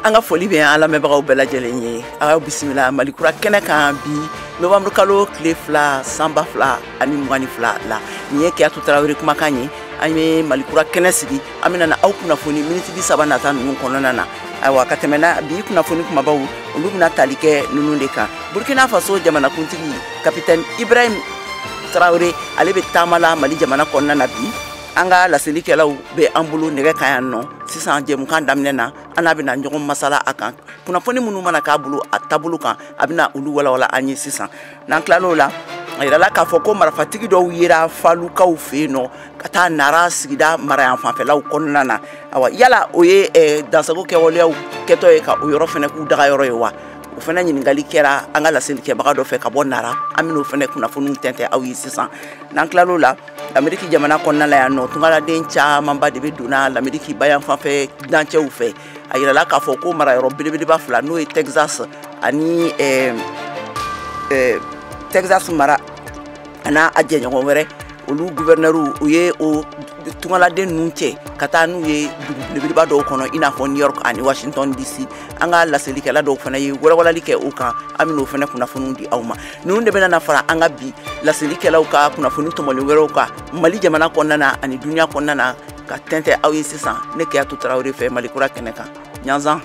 An ka foli bɛ an lamɛnbagaw bɛɛ lajɛlen ye. Aw bisimila Malikura kɛnɛ kan bi novembre kalo tile 2 san 2022 la. Nin ye Kiyatu Tarawele kumakan ye. An ye Malikura kɛnɛ sigi, an bɛna na aw kunnafoni miniti 30 nata ninnu kɔnɔna na. Ayiwa, ka tɛmɛ na bi kunnafoni kumabaw, olu bɛna tali kɛ ninnu de kan. Burkina Faso jamanakuntigi capitaine Ibrahim Traoré, ale bɛ taama la Mali jamana kɔnɔna na bi. An ka laselikɛlaw bɛ an bolo nɛgɛ kan yan nɔ sisan. Jɛmukan daminɛ na, an n'a bɛna ɲɔgɔn masala a kan. Kunnafoni minnu mana k'a bolo a taabolo kan, a bɛna olu walawala an ye sisan. N'an tilal'o la, a yirala k'a fɔ ko marifatigi dɔw yera Falukaw fɛ yen nɔ ka taa Nara sigida marayan fanfɛlaw kɔnɔna na. Awa, yala o ye dansago kɛwaleyaw kɛtɔ ye ka o yɔrɔ fɛnɛ k'u dagayɔrɔ ye wa? O fɛnɛ ɲininkali kɛra an ka laselikɛbaga dɔ fɛ ka bɔ Nara. An bɛn'o fɛnɛ kunnafoniw tɛntɛn aw ye sisan. N'an tilal'o la, Ameriki jamana kɔnɔna la yan nɔ, tungaladen camanba de bɛ donna l'Ameriki bayan fanfɛ dancɛw fɛ. A yirala k'a fɔ ko marayɔrɔ belebeleba fila, n'o ye Texas ani Texas mara a n'a a jɛɲɔgɔn wɛrɛ, olu gouverneur, u ye o tungaladen ninnu cɛ ka taa n'u ye dugu belebeleba dɔw kɔnɔ, i n'a fɔ New York ani Washington DC. An ka laselikɛla dɔw fana ye walawalali kɛ o kan, an bɛn'o fana kunnafoniw di aw ma. Ninnu de bɛna na fara an ka bi laselikɛlaw ka kunnafoni tɔmɔlen wɛrɛw kan Mali jamana kɔnɔna na ani duniya kɔnɔna na, ka tɛntɛn aw ye sisan ne Kiyatu Tarawele fɛ Malikura kɛnɛ kan. Ɲanzan.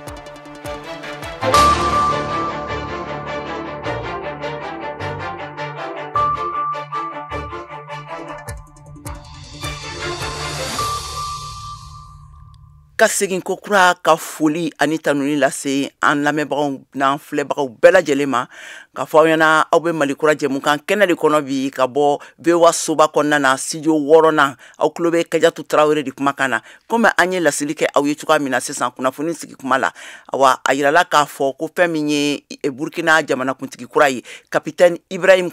Ka segin ko kura ka foli ani tanuni lase an lamɛnbagaw n'an filɛbagaw bɛɛ lajɛlen ma, ka fɔ aw ɲɛna aw bɛ Malikura jɛmukan kɛnɛ de kɔnɔ bi ka bɔ VOA soba kɔnɔna na, studio 6nan. Aw tulo bɛ Kajatu Tarawele de kumakan na. Komi an ye laseli kɛ aw ye cogoya min na sisan kunnafoni sigi kuma la, awa, a yirala k'a fɔ ko fɛn min ye Burkina jamanakuntigi kura ye, capitaine Ibrahim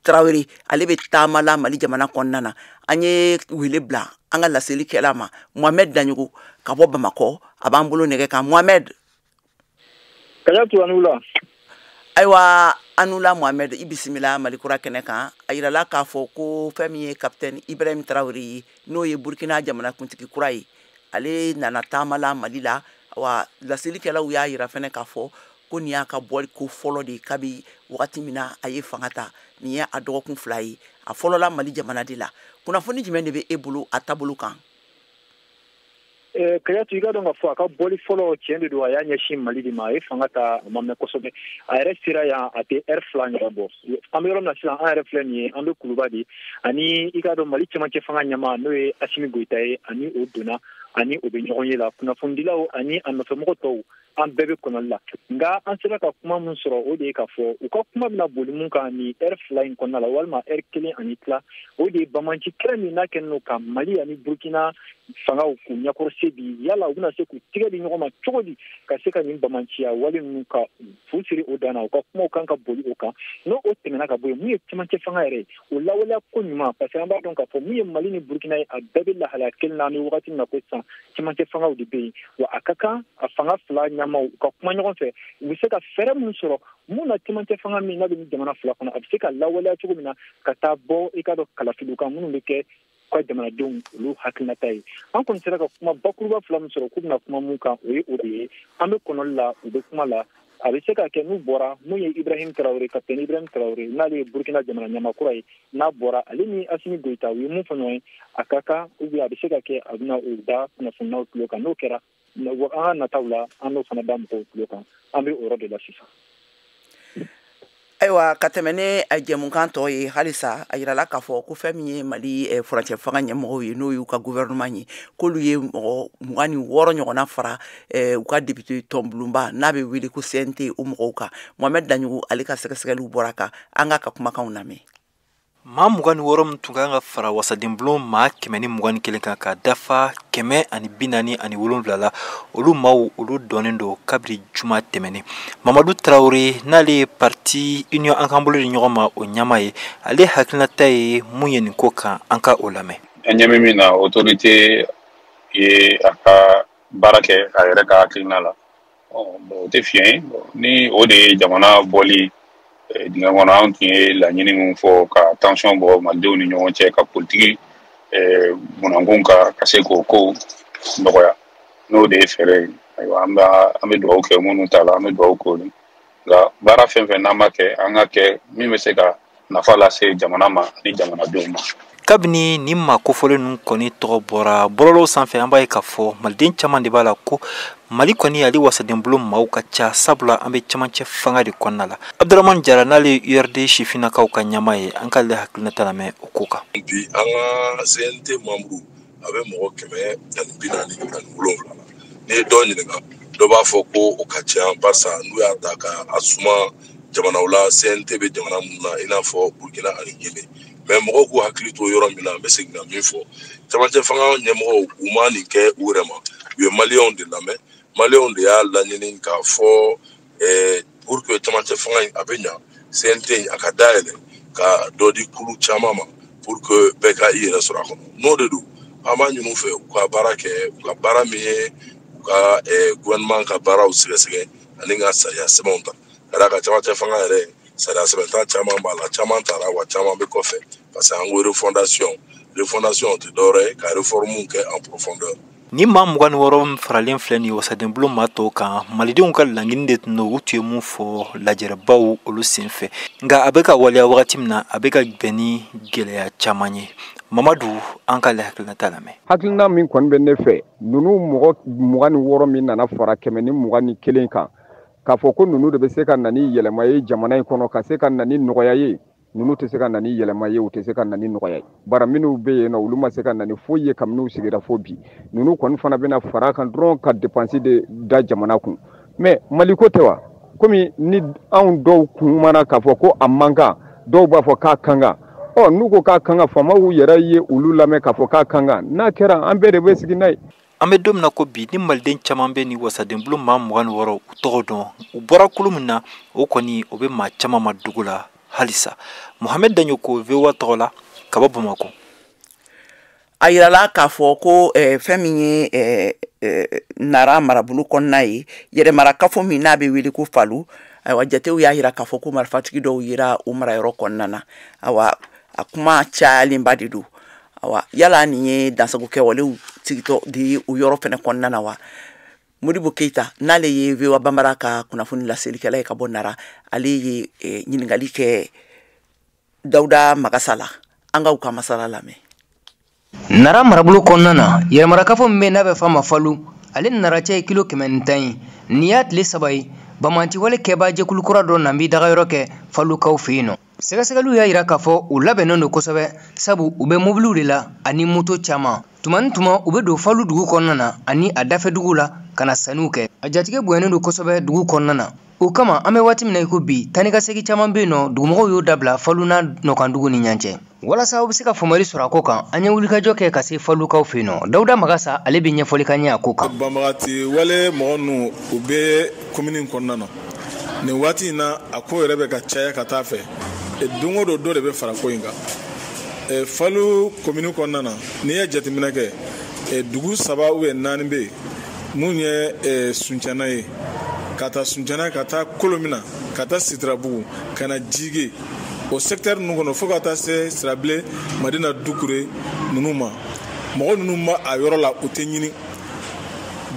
Traoré, ale bɛ taama la Mali jamana kɔnɔna na. An ye wele bila an ka laselikɛla ma, Mohamed Daɲogo ka bɔ Bamakɔ, a b'an bolo nɛgɛ kan. Mohamed. Kajatu, a ni wula. Ayiwa, an la Mohamed, i bisimila Malikura kɛnɛ kan. A yirala k'a fɔ ko fɛn min ye capitaine Ibrahim Traoré ye, n'o ye Burkina jamanakuntigi kura ye, ale nana taama la Mali la. Wa laselikɛlaw y'a yira fɛnɛ k'a fɔ ko nin y'a ka bɔli ko fɔlɔ de ye kabi wagati min na a ye fanga ta. Nin ye a dɔgɔkun 2 ye, a fɔlɔla Mali jamana de la. Kunnafoni jumɛn de bɛ e bolo a taabolo kan? Kajatu, i ka dɔn k'a fɔ a ka bɔli fɔlɔ, tiɲɛ de don, a y'a ɲɛsin Mali de ma. A ye fanga ta, a ma mɛn kosɛbɛ. A yɛrɛ sera yan, a tɛ ɛri 2 ɲɔgɔn bɔ. An bɛ yɔrɔ min na sisan, an yɛrɛ filɛ nin ye, an bɛ Kuluba de, ani i ka dɔn Mali cɛmancɛ fanga ɲɛmaa, n'o ye Asimi Goyita ye, ani o donna ani o bɛ ɲɔgɔn ye la. Kunnafonidilaw ani a nɔfɛmɔgɔ tɔw, an bɛɛ bɛ kɔnɔli la. Nka an sera ka kuma min sɔrɔ, o de ye k'a fɔ u ka kuma bɛna boli mun kan nin ɛri 2 in kɔnɔna la, walima ɛri 1 ani tila, o de ye banbanci kɛlɛ min n'a kɛlen don ka Mali ani Burkina fangaw k'u ɲɛkɔrɔse bi. Yala u bɛna se k'u tigɛ di ɲɔgɔn ma cogo di ka se ka nin bamanciya wale ninnu ka fu siri o dan na? U ka kumaw kan ka boli o kan. N'o o tɛmɛna ka bɔ yen, mun ye cɛmancɛ fanga yɛrɛ ye, o lawaleya ko ɲuman, parce que an b'a dɔn k'a fɔ mun ye Mali ni Burkina ye, a bɛɛ bɛ lahalaya kelen na. An bɛ wagati min na ko sisan, cɛmancɛ fangaw de bɛ yen. Wa a ka kan a fanga fila ɲɛmaaw u ka kuma ɲɔgɔn fɛ, u bɛ se ka fɛɛrɛ mun sɔrɔ mun na cɛmancɛ fanga min n'a bɛ ni jamana fila kɔnɔ, a bɛ se ka lawaleya cogo min na, ka taa bɔ i ka dɔn kalafiliw kan minnu bɛ kɛ u ka jamanadenw olu hakilinata ye. An kɔni sera ka kuma bakuruba fila min sɔrɔ k'u bɛna kuma mun kan, o ye o de ye. An bɛ kɔnɔli la, u bɛ kuma la. A bɛ se ka kɛ n'u bɔra, mun ye Ibrahim Traoré, capitaine Ibrahim Traoré, n'ale ye Burkina jamana ɲɛmaa kura ye, n'a bɔra, ale ni Asimi Goyita, u ye mun fɔ ɲɔgɔn ye, a ka kan ou bien a bɛ se ka kɛ a bɛna o da kunnafoniyaw tulo kan. N'o kɛra, an ka nataw la, an n'o fana da mɔgɔw tulo kan. An bɛ o yɔrɔ de la sisan. Ayiwa, ka tɛmɛ ne jɛmukan tɔ ye halisa, a yirala k'a fɔ ko fɛn min ye Mali furancɛ fanga ɲɛmɔgɔw ye, n'o y'u ka gouvernement ye, k'olu ye mɔgɔ 26 ɲɔgɔnna fara u ka député tɔnbulonba n'a bɛ wele ko CNT, o mɔgɔw kan. Mohamed Daɲogo, ale ka sɛgɛsɛgɛliw bɔra kan, an k'a ka kumakanw lamɛn. Maa 26 min tun kan ka fara wasadenbulon maa 121 kan ka dafa 147 la, olu maaw, olu dɔnnen don kabiri juma tɛmɛnen. Mamadu Tarawele, n'ale ye parti Union an k'an bolo di ɲɔgɔn ma o ɲɛmaa ye, ale hakilinata ye mun ye nin ko kan, an ka o lamɛn. An ɲɛ bɛ min na, autorité ye a ka baara kɛ a yɛrɛ ka hakilina la. O tɛ fiɲɛ ye ni o de ye jamana bɔli dingɛ kɔnɔ. An tun ye laɲini min fɔ ka tension bɔ malidenw ni ɲɔgɔn cɛ, ka politiki munankun ka se k'o ko nɔgɔya, n'o de ye fɛɛrɛ ye. Ayiwa, an bɛ dugawu kɛ minnu ta la, an bɛ dugawu k'olu. Nka baara fɛn fɛn n'an b'a kɛ, an ka kɛ min bɛ se ka nafa lase jamana ma ani jamanadenw ma. Kabini nin maa kofɔlen ninnu kɔni tɔgɔ bɔra bɔlɔlɔw sanfɛ, an b'a ye k'a fɔ maliden caman de b'a la ko Mali kɔni ale wasadenbulon maaw ka ca, sabula an bɛ camancɛ fanga de kɔnɔna la. Abdramane Jara, n'ale ye URD sifinnakaw ka ɲɛmaa ye, an k'ale hakilinata lamɛn o ko kan. Bi an ka CNT membre a bɛ mɔgɔ 147 la. N'i ye dɔ ɲininka, dɔ b'a fɔ ko o ka ca, barisa n'u y'a ta ka a suma jamanaw la, CNT bɛ jamana minnu na, i n'a fɔ Burkina ani Guinée. Mais mɔgɔw k'u hakili to yɔrɔ min na, n bɛ segin ka min fɔ, camancɛ fanga ɲɛmɔgɔw u ma nin kɛ u yɛrɛ ma, u ye maliyɛnw de lamɛn. Maliyɛnw de y'a laɲini k'a fɔ pour que camancɛ fanga in a bɛ ɲa, CNT in a ka dayɛlɛ ka dɔ di kulu caman ma pour que bɛɛ ka i yɛrɛ sɔrɔ a kɔnɔ. N'o de don, an b'a ɲini u fɛ u ka baara kɛ, u ka baara min ye u ka gouvernement ka baaraw sɛgɛsɛgɛ ani ka sariya sɛbɛnw ta. Ka d'a kan camancɛ fanga yɛrɛ sariya sɛbɛnta caman b'a la, caman taara wa caman bɛ kɔfɛ, parce que an ko refondation tɛ dɔwɛrɛ ye ka réforme kɛ en profondeur. Ni maa 26 faralen filɛ nin wasadenbulon maa tɔw kan, malidenw ka laɲini de tun don, u tun ye mun fɔ lajɛrɛbaw olu senfɛ. Nka a bɛ ka waleya wagati min na, a bɛ ka bɛn ni gɛlɛya caman ye. Mamadu, an k'ale hakilinata lamɛn. Hakilina min kɔni bɛ ne fɛ, ninnu mɔgɔ 26 min nana fara 121 kan, k'a fɔ ko ninnu de bɛ se ka na ni yɛlɛma ye jamana in kɔnɔ, ka se ka na ni nɔgɔya ye, ninnu tɛ se ka na ni yɛlɛma ye, u tɛ se ka na ni nɔgɔya ye. Bara minnu bɛ yen nɔ, olu ma se ka na ni foyi ye kabini u sigira fo bi. Ninnu kɔni fana bɛna fara kan dɔrɔn ka dépense de da jamana kun. Mais Mali ko tɛ wa? Komi ni anw dɔw kumana k'a fɔ ko a man kan, dɔw b'a fɔ k'a kan kan. Ɔ n'u ko k'a kan kan, faamaw yɛrɛ ye olu lamɛn k'a fɔ k'a kan kan. N'a kɛra, an bɛɛ de bɛ sigi n'a ye. An bɛ don min na ko bi, ni maliden caman bɛ ni wasadenbulon maa 26 u tɔgɔ dɔn, u bɔra kulu min na, o kɔni o bɛ maa caman ma dugu la halisa. Mohamed Dagnoko, VOA tɔgɔ la ka bɔ Bamakɔ. A yirala k'a fɔ ko fɛn min ye Nara marabolo kɔnɔna ye, yɛrɛmarakafo min n'a bɛ wele ko Falu, ayiwa jatew y'a yira k'a fɔ ko marifatigi dɔw yera o marayɔrɔ kɔnɔna na. Ayiwa, a kuma cayalenba de don. Ayiwa, yala nin ye dansagokɛwalew tigitɔ de ye o yɔrɔ fɛnɛ kɔnɔna na wa? Modibo Keita, n'ale ye VOA Bambara ka kunnafoni laselikɛla ye ka bɔ Nara, ale ye ɲininkali kɛ Dawuda Magasa la. An k'aw ka masala lamɛn. Nara marabolo kɔnɔna na, yɛrɛmarakafo min bɛ n'a bɛ f'a ma Falu, ale ni Nara cɛ ye kilo 110 ye. Nin y'a tile 3 ye, banbaanciwale kɛbaa jɛkulu kura dɔ nan bɛ dagayɔrɔ kɛ Falukaw fɛ yen nɔ. Sɛgɛsɛgɛliw y'a jira k'a fɔ u labɛnnen don kosɛbɛ, sabu u bɛ mobiliw de la ani moto caman. Tuma ni tuma u bɛ don Falu dugu kɔnɔna na ani a dafɛ dugu la ka na sanniw kɛ. A jatigɛ bonyanen don kosɛbɛ dugu kɔnɔna na. O kama an bɛ waati min na i ko bi, taa ni ka segin caman bɛ yen nɔ, dugumɔgɔw y'o dabila Falu n'a nɔkandugu ni ɲɔgɔn cɛ. Walasa aw bɛ se ka faamuyali sɔrɔ a ko kan, an ye wulikajɔ kɛ ka se Falukaw fɛ yen nɔ. Dawuda Magasa, ale bɛ ɲɛfɔli k'an ye a ko kan. Banbagati wale mɔgɔ ninnu, u bɛ commune kɔnɔna na. Nin waati in na, a ko yɛrɛ bɛ ka caya ka taa fɛ. Don o don dɔ de bɛ fara ko in kan. Falu commune kɔnɔna na, n'i ye jateminɛ kɛ, dugu 3 ou bien 4 bɛ yen mun ye Suncana ye, ka taa Suncana, ka taa Kolomina, ka taa Sitirabugu, ka na Jige, o secteur ninnu kɔnɔ fo ka taa se Sirabilen, Madina Dukure ninnu ma. Mɔgɔ ninnu ma a yɔrɔ la, u tɛ ɲini.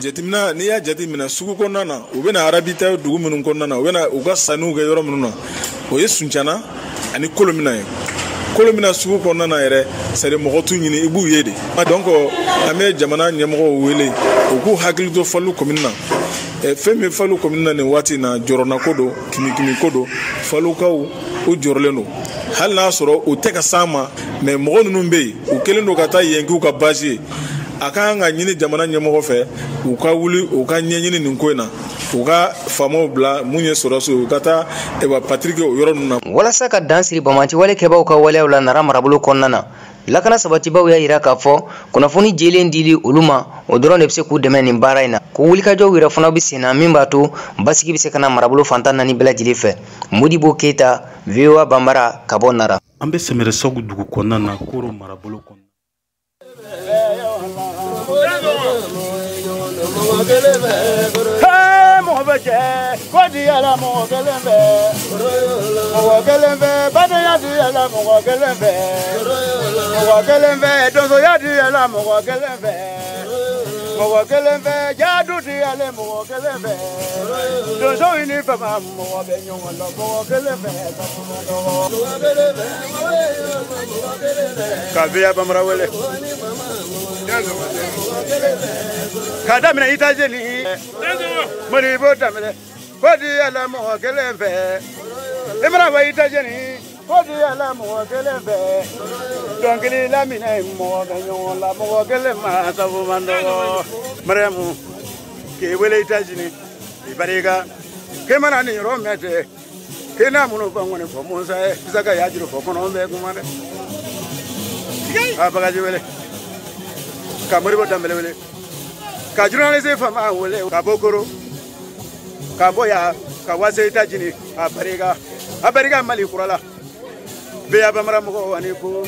Jateminɛ, n'i y'a jateminɛ sugu kɔnɔna na, u bɛna arabita dugu minnu kɔnɔna na, u bɛna u ka sanniw kɛ yɔrɔ minnu na, o ye Suncana ani Kolomina ye. Kolomina sugu kɔnɔna na yɛrɛ, c'est à dire mɔgɔ t'u ɲini, i b'u ye de. Donc an bɛ jamana ɲɛmɔgɔw wele u k'u hakili to Falu commune na. Fɛn min Falu commune na nin waati in na, jɔrɔnako don, kimikimiko don. Falukaw u jɔrɔlen don, hali n'a sɔrɔ u tɛ ka s'an ma, mais mɔgɔ ninnu bɛ yen, u kɛlen don ka taa yen k'u ka base ye. A ka kan ka ɲini jamana ɲɛmɔgɔ fɛ, u ka wuli, u ka ɲɛɲini nin ko in na, u ka faamaw bila mun ye sɔrɔsiw, u ka taa patrouille kɛ o yɔrɔ ninnu na. Walasa ka dan siri banbaanciwale kɛbaaw ka waleyaw la Nara marabolo kɔnɔna na, lakana sabatibaw y'a jira k'a fɔ kunnafoni jɛlen dili olu ma, o dɔrɔn de bɛ se k'u dɛmɛ nin baara in na. Ko wulikajɔw yɛrɛ fana bɛ sen na min b'a to basigi bɛ se ka na marabolo fan 14 bɛɛ lajɛlen fɛ. Modibo Keita, VOA Bambara ka bɔ Nara. An bɛ Sɛmɛrɛsɔgu dugu kɔnɔna na, Koro marabolo kɔnɔ. Mɔgɔ kelen fɛ jadu di ale mɔgɔ kelen fɛ donso ni fama mɔgɔ bɛ ɲɔgɔn la mɔgɔ kelen fɛ ka viya bamara wele ka daminɛ États-Unis Modibo daminɛ ko di ala mɔgɔ kelen fɛ i mana bɔ États-Unis ko di ala mɔgɔ kelen fɛ dɔnkili laminɛ mɔgɔ bɛ ɲɔgɔn la mɔgɔ kelen ma sabu man dɔgɔ Mariamu k'i wele États-Unis i barika k'e mana nin yɔrɔ mɛn tɛ k'e n'a minnu fɔ ŋɔni fɔ Musa ye Isaka y'a juru fɔ kɔnɔ bɛ kuma dɛ a bagaji wele ka Modibo Danbɛlɛ wele ka journaliste fama wele ka bɔ Koro ka bɔ yan ka wase États-Unis a barika a barika Mali kura la bɛɛ bamara mɔgɔw ani ko.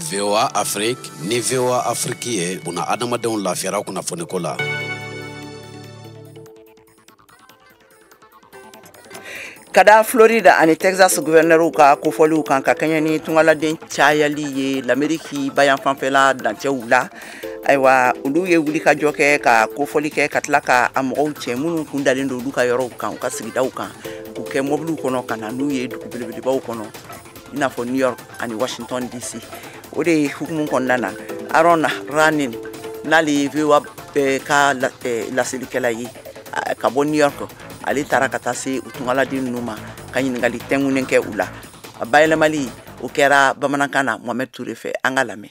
VOA Afrique ni VOA Afrique ye buna adamadenw lafiyara kunnafoniko la. Ka da Florida ani Texas gouverneur ka kofɔliw kan ka kɛɲɛ ni tungaladen cayali ye l'Amérique bayan fanfɛla dancɛw la. Ayiwa olu ye wulikajɔ kɛ ka kofɔli kɛ ka tila ka a mɔgɔw cɛ minnu kun dalen don olu ka yɔrɔw kan u ka sigidaw kan k'u kɛ mɔbiliw kɔnɔ ka na n'u ye dugu belebelebaw kɔnɔ i n'a fɔ New York ani Washington DC. O de ye hukumu kɔnɔna na Aaron Ranin n'ale ye VOA ka laselikɛla ye ka bɔ New York, ale taara ka taa se u tungaladen ninnu ma ka ɲininkali tɛnkunnen kɛ u la. A bayɛlɛmali o kɛra bamanankan na Mohamed Touré fɛ, an ka lamɛn.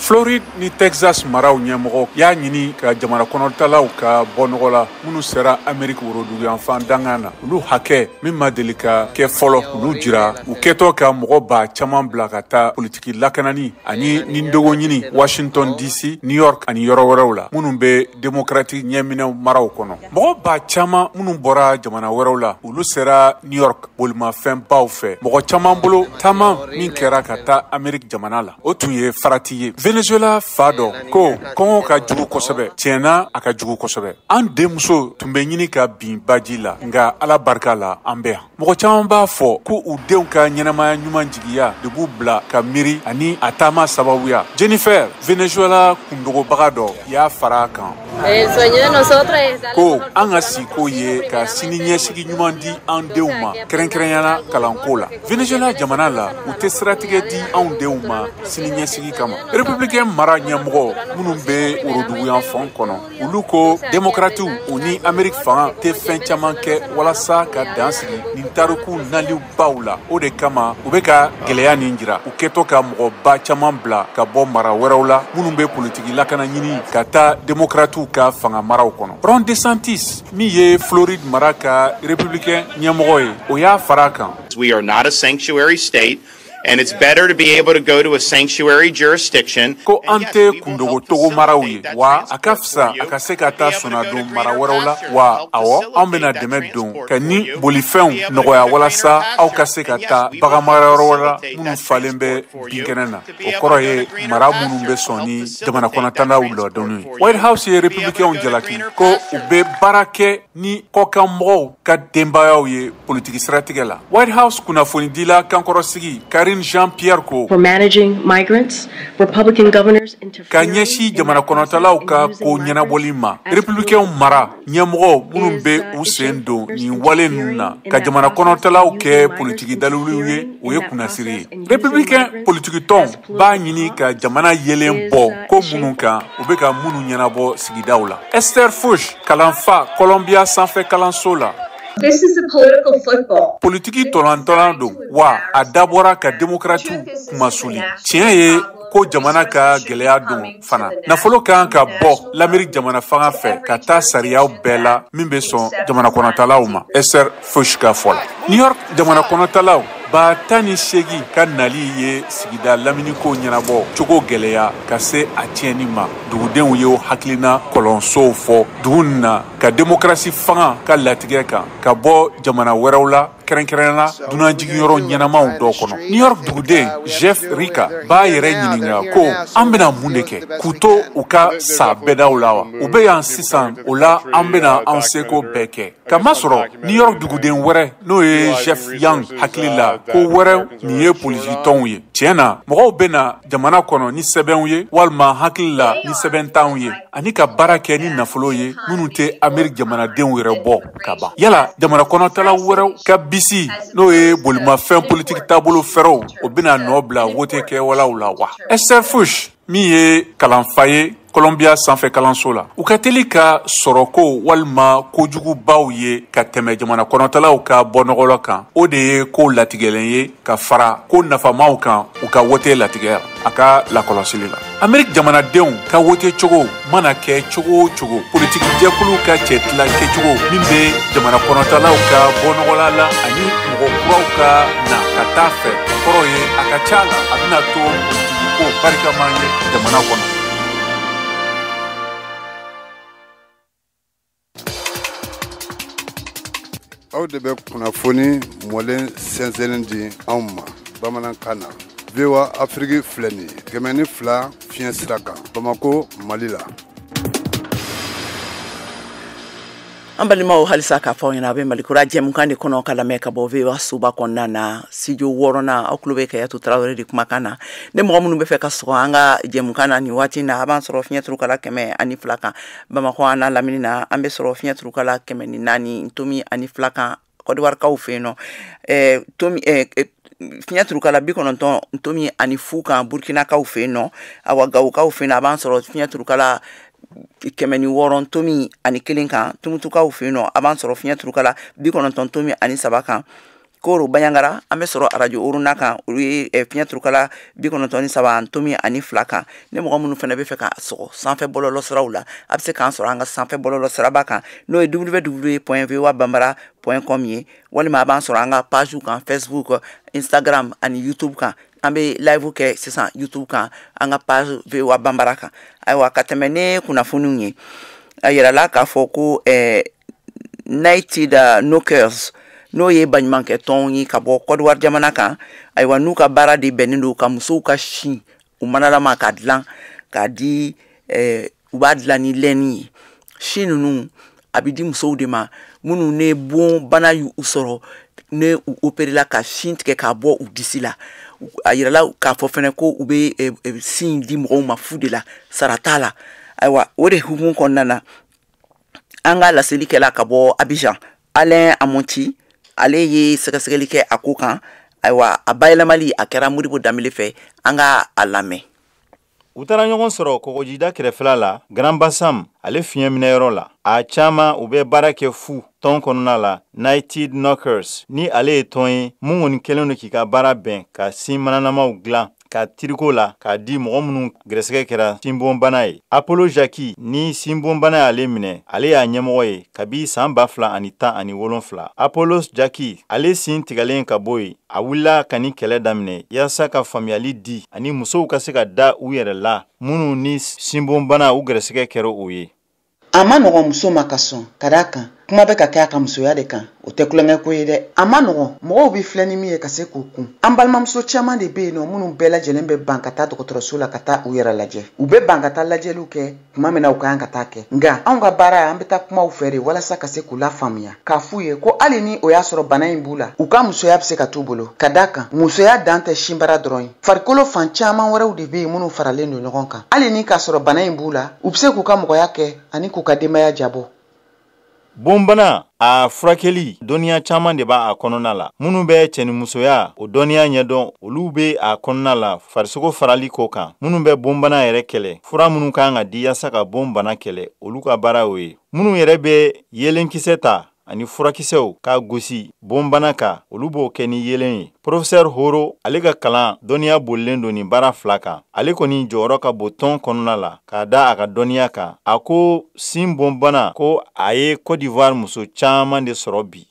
Floride ni Texas maraw ɲɛmɔgɔ y'a ɲini ka jamana kɔnɔtalaw ka bɔ nɔgɔ la minnu sera Amerique woroduguyanfan dangan na, olu hakɛ min ma deli ka kɛ fɔlɔ, olu jira u kɛtɔ ka mɔgɔ ba caman bila ka taa politiki lakanani ani nindogo ɲini Washington DC, New York ani yɔrɔ wɛrɛw la minnu bɛ démocratique ɲɛminɛw maraw kɔnɔ. Mɔgɔ ba caman minnu bɔra jamana wɛrɛw la, olu sera New York bolimafɛnbaw fɛ. Mɔgɔ caman bolo taama min kɛra ka taa Amerique jamana la, o tun ye farati ye. Venezuela fa dɔ ko kɔngɔ ka jugu kosɛbɛ, tiɲɛna a ka jugu kosɛbɛ. An denmuso tun bɛ ɲini ka bin baji la, nka Ala barika la an bɛ yan. Mɔgɔ caman b'a fɔ ko u denw ka ɲɛnamaya ɲuman jigiya de b'u bila ka miiri ani a taama sababuya. Jennifer, Venezuela kundogobaga dɔ y'a fara a kan ko an ka siko ye ka sini ɲɛsigi ɲuman di an denw ma, kɛrɛnkɛrɛnyana kalanko la. Venezuela jamana la, u tɛ siratigɛ di anw denw ma sini ɲɛsigi kama. Républicain mara ɲɛmɔgɔ minnu bɛ woroduguyanfan kɔnɔ, olu ko démocratiw u ni Amérique fanga tɛ fɛn caman kɛ walasa ka dan sigi nin tariku naliw baw la. O de kama u bɛ ka gɛlɛya nin jira u kɛtɔ ka mɔgɔba caman bila ka bɔ mara wɛrɛw la minnu bɛ politiki lakana ɲini ka taa démocratiw ka fanga maraw kɔnɔ. Ron DeSantis min ye Floride mara ka républicain ɲɛmɔgɔ ye, o y'a fara a kan. We are not a sanctuary state. And it's better to be able to go to a sanctuary jurisdiction. Ko an tɛ kundogotogo maraw ye, wa a ka fisa a ka se ka taa sɔnnadon mara wɛrɛw la, wa awɔ anw bɛna dɛmɛ don ka ni bolifɛnw nɔgɔya walasa aw ka se ka taa baganmarayɔrɔ wɛrɛ la minnu falen bɛ binkɛnɛ na. O kɔrɔ ye mara minnu bɛ sɔn ni jamana kɔnɔtandaw ladonni ye. White House ye républicainw jalaki ko u bɛ baara kɛ ni kɔkanmɔgɔw ka denbayaw ye politiki siratigɛ la. White House kunnafonidila kankɔrɔsigi Karine Jean-Pierre ko for managing migrants, Republican governors ka ɲɛsin jamana kɔnɔtalaw ka ko ɲɛnabɔli ma, républicainw mara ɲɛmɔgɔw minnu bɛ u sen don nin wale ninnu na ka jamana kɔnɔtalaw kɛ politiki daliluw ye, o ye kunnasiri ye. Républicain politikitɔn b'a ɲini ka jamana yelen bɔ ko minnu kan, u bɛ ka minnu ɲɛnabɔ sigidaw la. Esther Fuchs, kalanfa Columbia sanfɛ kalanso la. This is a political football. Politiki tɔlantɔlan don, wa a dabɔra ka démocratiw kumasuli. Tiɲɛ ye ko jamana ka gɛlɛya don fana. Nafolo kan ka bɔ l'Amérique jamana fanga fɛ ka taa sariyaw bɛɛ la min bɛ sɔn jamana kɔnɔtalaw ma. Esther Fuchs ka fɔ la. New York jamana kɔnɔtalaw 18,000 ka nali ye sigida laminiko ɲɛnabɔ cogo gɛlɛya ka se a tiɲɛni ma. Dugudenw ye hakilina kɔlɔnsow fɔ dugu nin na ka demokarasi fanga ka latigɛ kan ka bɔ jamana wɛrɛw la, kɛrɛnkɛrɛnnenya dunanjigiyɔrɔ ɲɛnamaw dɔ kɔnɔ. New York duguden Jeff Rika b'a yɛrɛ ɲininka ko an bɛna mun de kɛ k'u to u ka sa bɛdaw la wa? U bɛ yan sisan, o la an bɛna an seko bɛɛ kɛ. Kamasɔrɔ New York duguden wɛrɛ, n'o ye Jeff Young, hakili la ko wɛrɛ nin ye polisitɔnw ye. Tiɲɛ na, mɔgɔw bɛ na jamana kɔnɔ ni sɛbɛnw ye walima hakili la ni sɛbɛntanw ye, ani ka baara kɛ ni nafolo ye minnu tɛ Ameriki jamanadenw yɛrɛ bɔ ka ban. Yala jamana kɔnɔtala wɛrɛw ka bisi, n'o ye bolimafɛn politiki taabolo fɛrɛw, o bɛna nɔ bila wote kɛwalaw la wa? Esther Fush, min ye kalanfa ye Columbia sanfɛ kalanso la, u ka teli ka sɔrɔko walima kojugubaw ye ka tɛmɛ jamana kɔnɔtalaw ka bɔnɔgɔlɔ kan. O de ye ko latigɛlen ye ka fara ko nafamaw kan u ka wote latigɛ a ka lakɔlɔsili la. Ameriki jamanadenw ka wote cogo mana kɛ cogo o cogo, politiki jɛkuluw ka cɛtila kɛcogo min bɛ jamana kɔnɔtalaw ka bɔnɔgɔla la ani mɔgɔ kuraw ka na ka taa fɛ, o kɔrɔ ye a ka ca la a bɛna to politiki ko barikama ye jamana kɔnɔ. Aw de bɛ kunnafoni mɔlen sɛnsɛnnen di anw ma bamanankan na. VOA Afrique filɛ nin ye 102 fiɲɛ sira kan Bamako, Mali la. An balimaw, halisa k'a fɔ aw ɲɛna, a bɛ Malikura jɛmukan de kɔnɔ ka lamɛn ka bɔ VOA soba kɔnɔna na, studio 6nan. Aw tulo bɛ Kayatu Tarawele de kumakan na. Ne mɔgɔ minnu bɛ fɛ ka sɔgɔ an ka jɛmukan na nin waati in na, a b'an sɔrɔ fiɲɛ turukala 102 kan Bamakɔ an n'a lamini na. An bɛ sɔrɔ fiɲɛ turukala 104.2 kan Kɔdiwarikaw fɛ yen nɔ, tomi fiɲɛ turukala 90.0 kan Burkinakaw fɛ yen nɔ. Awa, Gawokaw fɛ yen nɔ, a b'an sɔrɔ fiɲɛ turukala 106.1 kan. Tumutukaw fɛ yen nɔ, a b'an sɔrɔ fiɲɛ turukala 90.3 kan. Koro Baɲangara, an bɛ sɔrɔ arajo Oruna kan, olu ye fiɲɛ turukala 93.2 kan. Ni mɔgɔ minnu fana bɛ fɛ ka sɔgɔ sanfɛ bɔlɔlɔ siraw la, a bɛ se k'an sɔrɔ an ka sanfɛ bɔlɔlɔ siraba kan, n'o ye www.voabambara.com ye, walima a b'an sɔrɔ an ka page kan Facebook, Instagram ani YouTube kan. An bɛ live kɛ sisan YouTube kan, an ka page VOA Bambara kan. Ayiwa, ka tɛmɛ ne kunnafoniw ye, a yirala k'a fɔ ko United Knockers, n'o ye baɲumankɛ tɔnw ye ka bɔ Côte d'Ivoire jamana kan, ayiwa, n'u ka baara de bɛnnen don ka musow ka sin u manalama ka dilan k'a di, u b'a dilan ni lɛni ye. Sin ninnu a bɛ di musow de ma minnu ne bon bana y'u sɔrɔ, ne u opéré la ka sin tigɛ k'a bɔ u disi la. A yirala k'a fɔ fɛnɛ ko u bɛ sin di mɔgɔw ma fu de la, sara t'a la. Ayiwa, o de hukumu kɔnɔna na, an ka laseli kɛla ka bɔ Abidjan, Alain Amonti, ale ye sɛgɛsɛgɛli kɛ a ko kan. Ayiwa, a bayɛlɛmali a kɛra Modibo Danbele fɛ, an ka a lamɛn. U taara ɲɔgɔn sɔrɔ kɔgɔjida kɛrɛfɛla la, Grand Bassam ale fiɲɛ minɛyɔrɔ la. A caman u bɛ baara kɛ fu tɔn kɔnɔna la, United Knockers, ni ale ye tɔn ye mun kɔni kɛlen don k'i ka baara bɛn ka sin mananamaw dilan ka tiriko la k'a di mɔgɔ minnu gɛrɛsɛgɛ kɛra sinbonbana ye. Apollo Jacques, ni sinbonbana y'ale minɛ, ale y'a ɲɛmɔgɔ ye kabi san 2017. Apollo Jacques, ale sin tigɛlen ka bɔ yen, a wulila ka ni kɛlɛ daminɛ yaasa ka faamuyali di ani musow ka se ka da u yɛrɛ la minnu ni sinbonbana u gɛrɛsɛgɛ kɛra o ye. A ma nɔgɔn muso ma ka sɔn, ka d'a kan kuma bɛ ka kɛ a ka musoya de kan, o tɛ tulonkɛ ko ye dɛ. A ma nɔgɔn, mɔgɔw bɛ filɛ ni min ye ka se k'u kun. An balimamuso caman de bɛ yen nɔ minnu bɛɛ lajɛlen bɛ ban ka taa dɔgɔtɔrɔso la ka taa u yɛrɛ lajɛ. U bɛ ban ka taa lajɛliw kɛ tuma min na u ka kan ka taa kɛ. Nka anw ka baara, an bɛ taa kumaw fɛ de walasa ka se k'u lafaamuya, k'a f'u ye ko hali ni o y'a sɔrɔ bana in b'u la, u ka musoya bɛ se ka t'u bolo, ka d'a kan musoya dan tɛ sinbara dɔrɔn ye. Farikolo fan caman wɛrɛw de bɛ yen minnu faralen don ɲɔgɔn kan. Hali ni k'a sɔrɔ bana in b'u la, u bɛ se k'u ka mɔgɔya kɛ ani k'u ka denbaya jabɔ. Bonbana a furakɛli dɔnniya caman de b'a kɔnɔna la. Minnu bɛ cɛnimusoya o dɔnniya ɲɛdɔn, olu bɛ a kɔnɔna la farisogo farali ko kan. Minnu bɛ bonbana yɛrɛ kɛlɛ, fura minnu kan ka di yaasa ka bonbana kɛlɛ, olu ka baara y'o ye. Minnu yɛrɛ bɛ yeelenkisɛ ta ani furakisɛw k'a gosi bonbana kan, olu b'o kɛ ni yeelen ye. Professeur Horo, ale ka kalan dɔnniya bolilen don nin baara fila kan. Ale kɔni jɔyɔrɔ ka bon tɔn kɔnɔna la k'a da a ka dɔnniya kan. A ko sin bonbana ko a ye Côte d'Ivoire muso caman de sɔrɔ bi.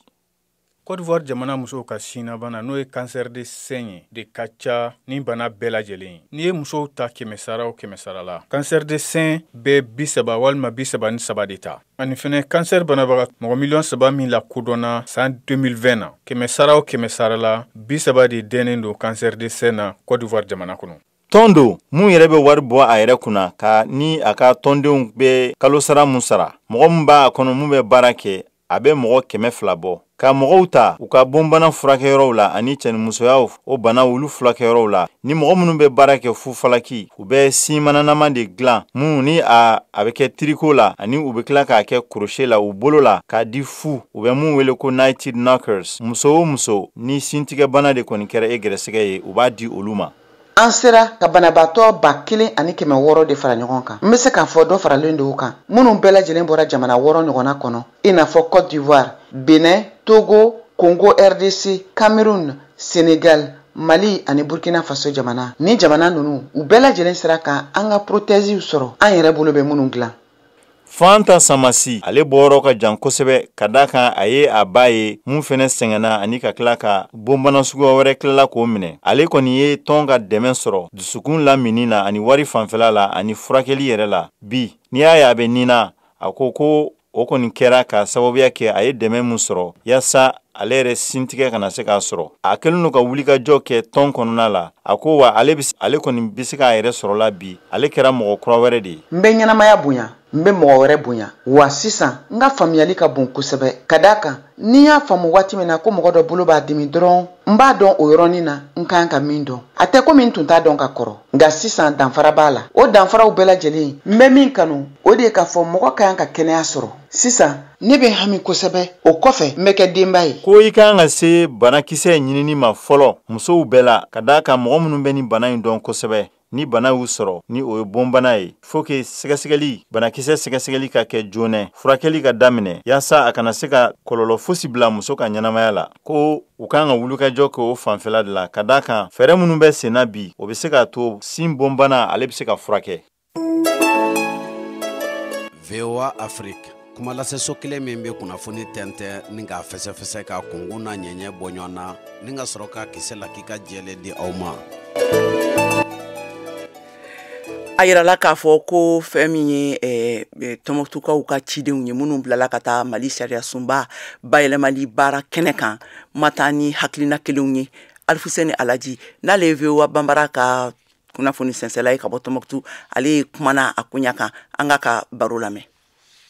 Côte d'Ivoire jamana musow ka sinabana, n'o ye cancer de sein ye, de ka ca ni bana bɛɛ lajɛlen ye. N'i ye musow ta 100 sara o 100 sara la, cancer de sein bɛ 30 walima 33 de ta. Ani fɛnɛ cancer banabaga mɔgɔ 3 miliyɔn min lakodɔnna san 2020 na, 100 sara o 100 sara la, 30 de dɛnnen don cancer de sein na Côte d'Ivoire jamana kɔnɔ. Tɔn don mun yɛrɛ bɛ wari bɔ a yɛrɛ kunna ka ni a ka tɔndenw bɛ kalo sara mun sara. Mɔgɔ min b'a kɔnɔ mun bɛ baara kɛ, a bɛ mɔgɔ 200 bɔ. Ka mɔgɔw ta u ka bonbana furakɛyɔrɔw la ani cɛnimusoyaw o bana olu furakɛyɔrɔw la. Ni mɔgɔ minnu bɛ baara kɛ fufalaki, u bɛ simananama de dilan mun ni a bɛ kɛ tiriko la, ani u bɛ tila k'a kɛ crochet la u bolo la k'a di fu. U bɛ mun wele ko Nighted Knockers. Muso o muso ni sintigɛbana de kɔni kɛra e gɛrɛsɛgɛ ye, u b'a di olu ma. An sera ka banabaatɔ 1600 de fara ɲɔgɔn kan. N bɛ se k'a fɔ dɔ faralen don o kan, minnu bɛɛ lajɛlen bɔra jamana 6 ɲɔgɔnna kɔnɔ, i n'a fɔ Côte d'Ivoire, Benin, Togo, Congo RDC, Cameroun, Sénégal, Mali ani Burkina Faso jamana. Ni jamana ninnu, u bɛɛ lajɛlen sera ka an ka prothèses sɔrɔ, an yɛrɛ bolo bɛ minnu dilan. Fanta Samasi, ale bɔyɔrɔ ka jan kosɛbɛ, ka da kan a ye a ba ye mun fɛnɛ sɛgɛnna ani ka tila ka bonbana suguya wɛrɛ tilala k'o minɛ. Ale kɔni ye tɔn ka dɛmɛ sɔrɔ dusukun lamini na ani wari fanfɛla la ani furakɛli yɛrɛ la. Bi n'i y'a ye a bɛ nin na, a ko ko o kɔni kɛra ka sababuya kɛ a ye dɛmɛ mun sɔrɔ yaasa ale yɛrɛ sintigɛ kana se k'a sɔrɔ. A kɛlen don ka wulikajɔ kɛ tɔn kɔnɔna la. A ko wa ale kɔni bɛ se k'a yɛrɛ sɔrɔ la bi, ale kɛra mɔgɔ kura wɛrɛ de ye. N bɛ ɲɛnamaya bonya, n bɛ mɔgɔ wɛrɛ bonya, wa sisan n ka faamuyali ka bon kosɛbɛ, ka d'a kan n'i y'a faamu waati min na ko mɔgɔ dɔ bolo b'a dimi dɔrɔn, n b'a dɔn o yɔrɔnin na n kan ka min dɔn. A tɛ komi n tun t'a dɔn ka kɔrɔ, nka sisan danfara b'a la. O danfaraw bɛɛ lajɛlen, n bɛ min kanu, o de ye k'a fɔ mɔgɔ ka kan ka kɛnɛya sɔrɔ. Sisan ne bɛ hami kosɛbɛ, o kɔfɛ n bɛ kɛ denba ye. Ko i kan ka se banakisɛ ɲinini ma fɔlɔ musow bɛɛ la, ka d'a kan mɔgɔ minnu bɛ nin bana in dɔn kosɛbɛ, ni bana y'u sɔrɔ, ni o ye bonbana ye, faut que sɛgɛsɛgɛli, banakisɛ sɛgɛsɛgɛli ka kɛ joona, furakɛli ka daminɛ yaasa a kana se ka kɔlɔlɔ fosi bila muso ka ɲɛnamaya la. Ko u kan ka wulikajɔ kɛ o fanfɛla de la, ka d'a kan fɛɛrɛ minnu bɛ sen na bi, o bɛ se k'a to sin bonbana ale bɛ se ka furakɛ. VOA Afrique, kuma lase kelen min bɛ kunnafoni tɛntɛn ni k'a fɛsɛfɛsɛ, ka kunkun n'a ɲɛɲɛ bɔ ɲɔgɔn na, ni ka sɔrɔ ka kisɛ lakika jɛlen di aw ma. A yirala k'a fɔ ko fɛn min ye Tɔnbɔkutukaw ka cidenw ye minnu bilala ka taa Mali sariya sunba bayɛlɛmali baara kɛnɛ kan, ma taa ni hakilina kelenw ye. Alifuseni Alaji, n'ale ye VOA Banbara ka kunnafoni sɛnsɛla ye ka bɔ Tɔnbɔkutu, ale ye kumana a koɲa kan. An ka baro lamɛn.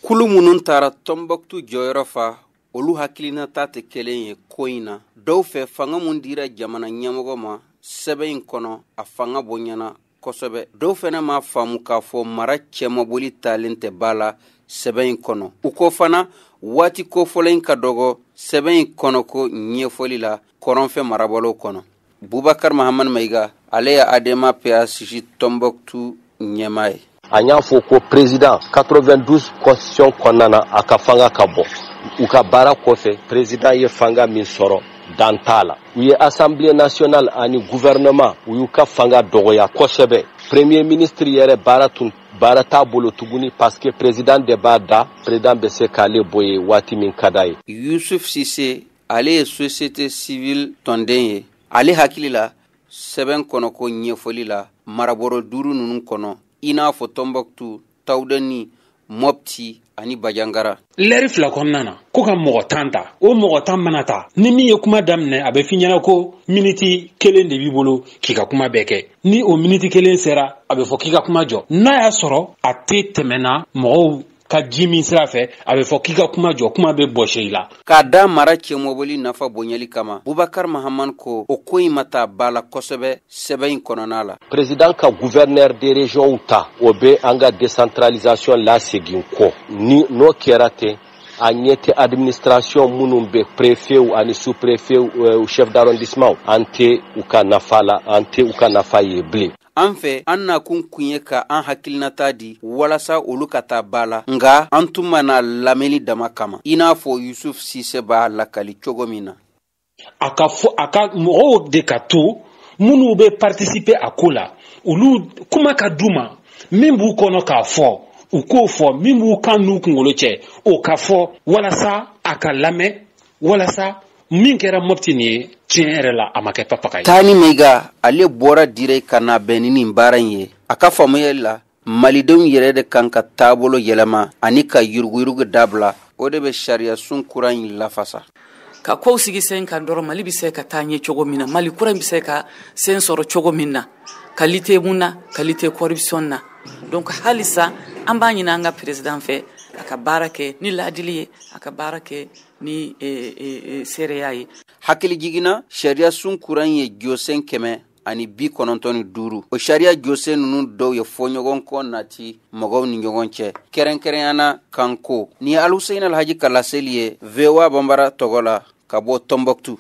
Kulu minnu taara Tɔnbɔkutu jɔyɔrɔ fa, olu hakilinata tɛ kelen ye ko in na. Dɔw fɛ, fanga mun dira jamana ɲɛmɔgɔ ma sɛbɛn in kɔnɔ, a fanga bonyana kosɛbɛ. Dɔw fɛnɛ m'a faamu k'a fɔ mara cɛmaboli talen tɛ ba la sɛbɛn in kɔnɔ. U ko fana waati kofɔlen in ka dɔgɔ sɛbɛn in kɔnɔ ko ɲɛfɔli la kɔrɔnfɛ marabolo kɔnɔ. Bubakar Mahamani Mayiga, ale ye ADEMA PASJ Tɔnbɔkutu ɲɛmaa ye. An y'a fɔ ko président 92 constitution kɔnɔna na, a ka fanga ka bɔ u ka baara kɔfɛ. Président ye fanga min sɔrɔ, dan t'a la. U ye Assemblée nationale ani gouvernement, u y'u ka fanga dɔgɔya kosɛbɛ. Premier ministre yɛrɛ, baara tun baara t'a bolo tuguni, parce que président de b'a da, président bɛ se k'ale bɔ ye waati min ka d'a ye. Yusuf Sise, ale ye société civile tɔnden ye. Ale hakili la, sɛbɛn kɔnɔ ko ɲɛfɔli la marabɔrɔ 5 ninnu kɔnɔ, i n'a fɔ Tɔnbɔkutu, Tawudeni, Mɔpti ani Bajangara. Lɛri 2 kɔnɔna na, ko ka mɔgɔ 10 ta, o mɔgɔ 10 mana ta, ni min ye kuma daminɛ, a bɛ f'i ɲɛna ko miniti 1 de b'i bolo k'i ka kuma bɛɛ kɛ. Ni o miniti 1 sera, a bɛ fɔ k'i ka kuma jɔ. N'a y'a sɔrɔ a tɛ tɛmɛna mɔgɔw ka ji min sira fɛ, a bɛ fɔ k'i ka kuma jɔ, kuma bɛ bɔsi i la. K'a da mara cɛmɔboli nafa bonyali kama, Bubakar Mahaman ko o ko in ma taa ba la kosɛbɛ sɛbɛn in kɔnɔna la. Président ka gouverneur de région ta, o bɛ an ka décentralisation lasegin kɔ. Ni n'o kɛra ten, a ɲɛ tɛ administration minnu bɛ, préfet ani sous-préfet, chef d'arrondissement, an tɛ u ka nafa la, an tɛ u ka nafa ye bilen. An fɛ, an nakun kun ye ka an hakilinata di walasa olu ka taa ba la, nka an tun ma na lamɛnni dama kama, i n'a fɔ Yusuf Sise b'a lakali cogo min na. A ka fɔ a ka mɔgɔw de ka to minnu bɛ participer a ko la, olu kuma ka d'u ma, min b'u kɔnɔ k'a fɔ, u k'o fɔ, min b'u kan n'u kunkolo cɛ, o ka fɔ walasa a ka lamɛn, walasa Min kɛra Mopti nin ye, tiɲɛ yɛrɛ la, a ma kɛ papaga ye. Tani Mega, ale bɔra Dire ka na bɛn ni nin baara in ye. A ka faamuyali la, malidenw yɛrɛ de kan ka taabolo yɛlɛma ani ka yuruguyurugu dabila. O de bɛ sariya sun kura in lafasa. Ka kow sigi sen kan dɔrɔn, Mali bɛ se ka taa ɲɛ cogo min na, Mali kura in bɛ se ka sen sɔrɔ cogo min na, qualité mun na, qualité corruption na. Donc halisa an b'a ɲini an ka président fɛ, a ka baara kɛ ni laadili ye, a ka baara kɛ ni seereya ye. Hakili jiginna, sariya sun kura in ye jɔsen 195. O sariya jɔsen ninnu dɔw ye fɔɲɔgɔnkɔ nati mɔgɔw ni ɲɔgɔn cɛ, kɛrɛnkɛrɛnyana kanko. Ni ye Aluseyin Alhaji ka laseli ye VOA Banbara tɔgɔ la ka bɔ Tombouctou.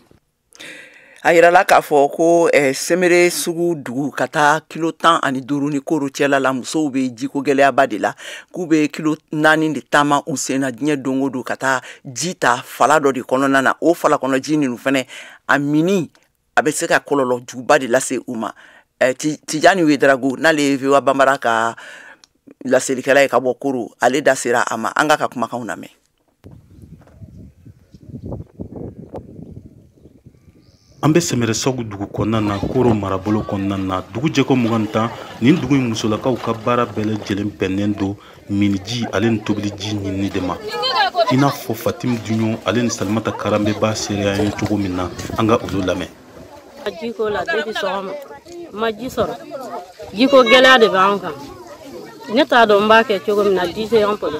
A yirala k'a fɔ ko Semere sugu dugu ka taa kilo 15 ni Koro cɛla la, musow bɛ jiko gɛlɛyaba de la, k'u bɛ kilo 4 de taama u sen na diɲɛ don o don ka taa ji ta fala dɔ de kɔnɔna na. O fala kɔnɔ ji ninnu fɛnɛ, a mini a bɛ se ka kɔlɔlɔ juguba de lase u ma. Tijani Wedarago, n'ale ye VOA Banbara ka laselikɛla ye ka bɔ Koro, ale da sera a ma. An k'a ka kumakanw lamɛn. An bɛ Sɛmɛrɛsɔgu dugu kɔnɔna na, Koro marabolo kɔnɔna na, dugu jɛko 20. Nin dugu in musolakaw ka baara bɛɛ lajɛlen bɛnnen don miniji ale ni tobiliji ɲinini de ma. I n'a fɔ Fatim Duɲɔ ale ni Salimata Karanbe b'a seereya ye cogo min na, an ka olu lamɛn. Jiko la depuis sɔgɔma n ma ji sɔrɔ, jiko gɛlɛya de b'an kan. Ne t'a dɔn n b'a kɛ cogo min na, ji tɛ an bolo.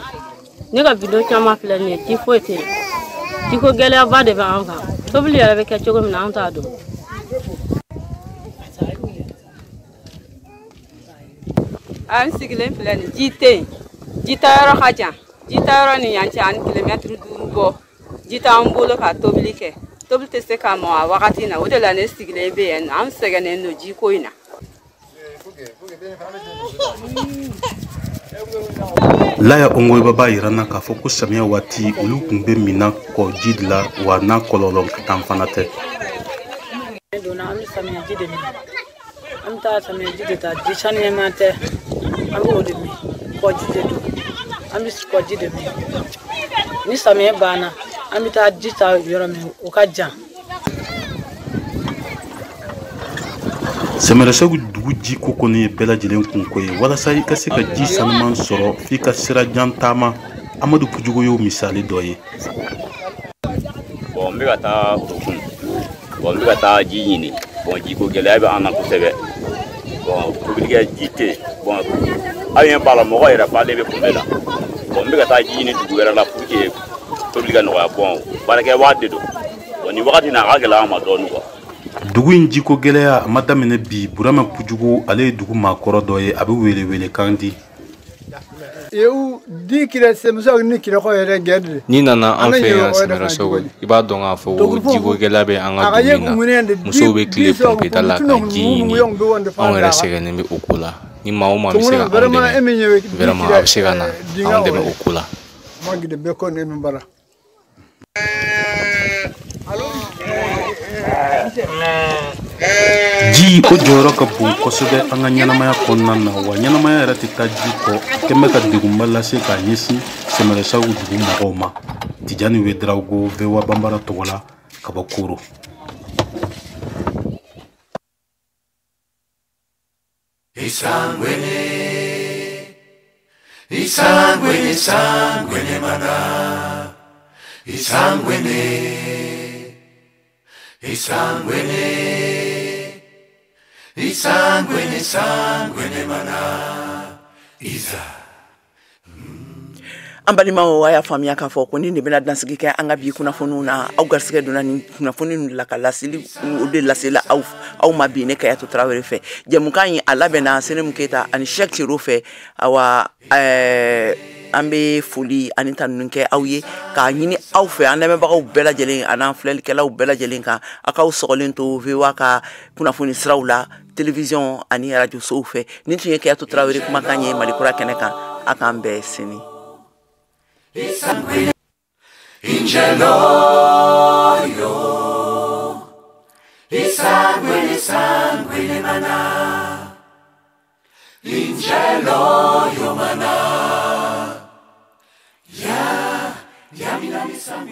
Ne ka bidon caman filɛ nin ye, ji foyi tɛ yen. Jiko gɛlɛyaba de b'an kan. Tobili yɛrɛ bɛ kɛ cogo min na, an t'a dɔn. An sigilen filɛ nin, ji tɛ yen, ji taayɔrɔ ka jan, ji taayɔrɔ ni yan cɛ ani kilomɛtiri 5 bɔ. Ji t'an bolo ka tobili kɛ, tobili tɛ se ka mɔ a wagati na. O de la ne sigilen bɛ yan nɔ, an sɛgɛnnen don jiko in na. Laya Ongoiba b'a yira n na k'a fɔ ko samiya waati olu tun bɛ mina kɔ ji de la, wa n'a kɔlɔlɔ tan fana tɛ. Ne donna, an bɛ samiya ji de min, an bɛ taa samiya ji de ta, ji saniyama tɛ, an b'o de min, kɔji de don, an bɛ kɔji de min. Ni samiya banna, an bɛ taa ji ta yɔrɔ min, o ka jan. Sɛmɛrɛsɛgu dugu jiko kɔni ye bɛɛ lajɛlen kunko ye. Walasa i ka se ka ji sanuman sɔrɔ, f'i ka sira jan taama. Amadu Pujugo y'o misali dɔ ye. Bon, n bɛ ka taa Orokun. Bon, n bɛ ka taa ji ɲini. Bon, jiko gɛlɛya bɛ an na kosɛbɛ. Bon, tobilikɛ ji tɛ yen. Bon, aw ɲɛ b'a la, mɔgɔ yɛrɛ falen bɛ kunbɛ la. Bon, n bɛ ka taa ji ɲini dugu wɛrɛ la pour que tobili ka nɔgɔya. Bon, baarakɛ waati de don. Bon, nin wagati in na, a ka gɛlɛn an ma dɔɔnin quoi. Dugu in jiko gɛlɛya a ma daminɛ bi. Burama Pujugu, ale ye dugu maakɔrɔ dɔ ye, a bɛ welewelekan di. N'i nana an fɛ yan Sɛmɛrɛsɔgɔ, i b'a dɔn k'a fɔ ko jiko gɛlɛya bɛ an ka dugu in na. Musow bɛ tile pɔnpeta la ka ji ɲini, anw yɛrɛ sɛgɛnnen bɛ o ko la. Ni maa o maa bɛ se ka anw dɛmɛ, vraiment a bɛ se ka na anw dɛmɛ o ko la. Ji o jɔyɔrɔ ka bon kosɛbɛ an ka ɲɛnamaya kɔnɔna na, wa ɲɛnamaya yɛrɛ tɛ taa ji kɔ. Kɛn bɛ ka degunba lase k'a ɲɛsin Sɛmɛrɛsagu dugu mɔgɔw ma. Tijani Wedarago, VOA Banbara tɔgɔ la ka bɔ Koro. Isangwene, isangwene, isangwene mana, isangwene, isangwene, isangwene, isangwene mana, isa. An balimaw, a y'a faamuya k'a fɔ ko ni de bɛna dansigi kɛ an ka bi kunnafoniw na. Aw garisɛgɛ donna nin kunnafoni ninnu la ka laseli o de lasela aw ma bi ne Kayatu Tarawele fɛ. Jɛmukan in a labɛnna Senemu Keyita ani Cheikh Cero fɛ. Awa an bɛ foli ani tanuni kɛ aw ye k'a ɲini aw fɛ, an lamɛnbagaw bɛɛ lajɛlen an'an filɛlikɛlaw bɛɛ lajɛlen kan, aw k'aw sɔgɔlen to VOA ka kunnafoni siraw la, télévision ani radio sow fɛ. Nin tun ye Kayatu Tarawele kumakan ye Mali kura kɛnɛ kan. A k'an bɛn sini. Ingeloyo, isanguine, sanguine mana, ingeloyo mana.